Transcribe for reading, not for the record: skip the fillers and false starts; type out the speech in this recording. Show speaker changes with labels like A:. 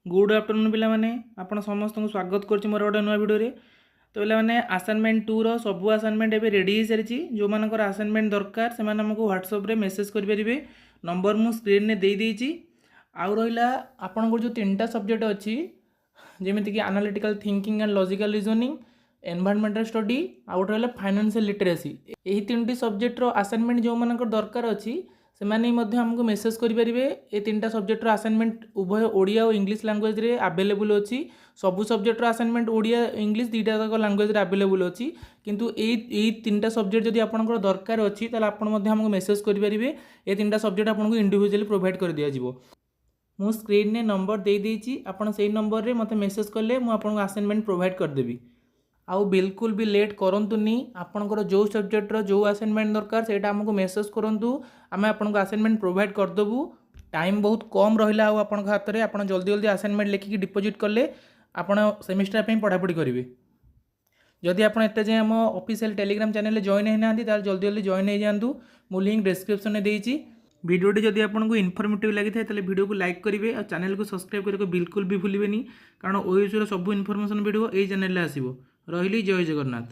A: Good afternoon ପିଲାମାନେ, ଆପଣ ସମସ୍ତଙ୍କୁ ସ୍ୱାଗତ କରୁଛି ମୋର ଗୋଟେ ନୂଆ ଭିଡ଼ିଓରେ। ତ ପିଲାମାନେ, ଆସାଇନମେଣ୍ଟ 2ର ସବୁ ଆସାଇନମେଣ୍ଟ ଏବେ ରେଡ଼ି ହେଇସାରିଛି। ଯେଉଁମାନଙ୍କର ଆସାଇନମେଣ୍ଟ ଦରକାର, ସେମାନେ ଆମକୁ ହ୍ୱାଟ୍ସଆପ୍ରେ ମେସେଜ୍ କରିପାରିବେ। ନମ୍ବର ମୁଁ ସ୍କ୍ରିନ୍ରେ ଦେଇଦେଇଛି। ଆଉ ରହିଲା ଆପଣଙ୍କର ଯେଉଁ ତିନିଟା ସବଜେକ୍ଟ ଅଛି, ଯେମିତିକି analytical thinking and logical reasoning, environmental study, ଆଉ ଗୋଟେ ରହିଲା ଫାଇନାନ୍ସିଆଲ୍ ଲିଟରେସି, ଏହି ତିନିଟି ସବଜେକ୍ଟର ଆସାଇନମେଣ୍ଟ ଯେଉଁମାନଙ୍କର ଦରକାର ଅଛି, ସେମାନେ ମଧ୍ୟ ଆମକୁ ମେସେଜ୍ କରିପାରିବେ। ଏ ତିନିଟା ସବଜେକ୍ଟର ଆସାଇନମେଣ୍ଟ ଉଭୟ ଓଡ଼ିଆ ଓ ଇଂଲିଶ ଲାଙ୍ଗୁଏଜରେ ଆଭେଲେବୁଲ୍ ଅଛି। ସବୁ ସବଜେକ୍ଟର ଆସାଇନମେଣ୍ଟ ଓଡ଼ିଆ, ଇଂଲିଶ ଦୁଇଟା ଯାକ ଲାଙ୍ଗୁଏଜରେ ଆଭେଲେବୁଲ୍ ଅଛି। କିନ୍ତୁ ଏଇ ତିନିଟା ସବଜେକ୍ଟ ଯଦି ଆପଣଙ୍କର ଦରକାର ଅଛି, ତାହେଲେ ଆପଣ ମଧ୍ୟ ଆମକୁ ମେସେଜ୍ କରିପାରିବେ। ଏ ତିନିଟା ସବଜେକ୍ଟ ଆପଣଙ୍କୁ ଇଣ୍ଡିଭିଜୁଆଲି ପ୍ରୋଭାଇଡ଼ କରିଦିଆଯିବ। ମୁଁ ସ୍କ୍ରିନ୍ରେ ନମ୍ବର ଦେଇଦେଇଛି। ଆପଣ ସେଇ ନମ୍ବରରେ ମୋତେ ମେସେଜ୍ କଲେ ମୁଁ ଆପଣଙ୍କୁ ଆସାଇନମେଣ୍ଟ ପ୍ରୋଭାଇଡ଼ କରିଦେବି। ଆଉ ବିଲକୁଲ ବି ଲେଟ୍ କରନ୍ତୁନି। ଆପଣଙ୍କର ଯେଉଁ ସବଜେକ୍ଟର ଯେଉଁ ଆସାଇନମେଣ୍ଟ ଦରକାର, ସେଇଟା ଆମକୁ ମେସେଜ୍ କରନ୍ତୁ। ଆମେ ଆପଣଙ୍କୁ ଆସାଇନମେଣ୍ଟ ପ୍ରୋଭାଇଡ଼ କରିଦେବୁ। ଟାଇମ୍ ବହୁତ କମ୍ ରହିଲା ଆଉ ଆପଣଙ୍କ ହାତରେ। ଆପଣ ଜଲ୍ଦି ଜଲ୍ଦି ଆସାଇନମେଣ୍ଟ ଲେଖିକି ଡିପୋଜିଟ୍ କଲେ ଆପଣ ସେମିଷ୍ଟାର ପାଇଁ ପଢ଼ାପଢ଼ି କରିବେ। ଯଦି ଆପଣ ଏତେ ଯାଏଁ ଆମ ଅଫିସିଆଲ୍ ଟେଲିଗ୍ରାମ ଚ୍ୟାନେଲରେ ଜଏନ୍ ହେଇନାହାନ୍ତି, ତାହେଲେ ଜଲ୍ଦି ଜଲ୍ଦି ଜଏନ୍ ହେଇଯାଆନ୍ତୁ। ମୁଁ ଲିଙ୍କ୍ ଡେସ୍କ୍ରିପ୍ସନରେ ଦେଇଛି। ଭିଡ଼ିଓଟି ଯଦି ଆପଣଙ୍କୁ ଇନଫର୍ମେଟିଭ୍ ଲାଗିଥାଏ, ତାହେଲେ ଭିଡ଼ିଓକୁ ଲାଇକ୍ କରିବେ ଆଉ ଚ୍ୟାନେଲକୁ ସବସ୍କ୍ରାଇବ୍ କରିବାକୁ ବିଲକୁଲ ବି ଭୁଲିବେନି, କାରଣ ଓୟୁଏଟିର ସବୁ ଇନଫର୍ମେସନ୍ ଭିଡ଼ିଓ ଏଇ ଚ୍ୟାନେଲରେ ଆସିବ। ରହିଲି, ଜୟ ଜଗନ୍ନାଥ।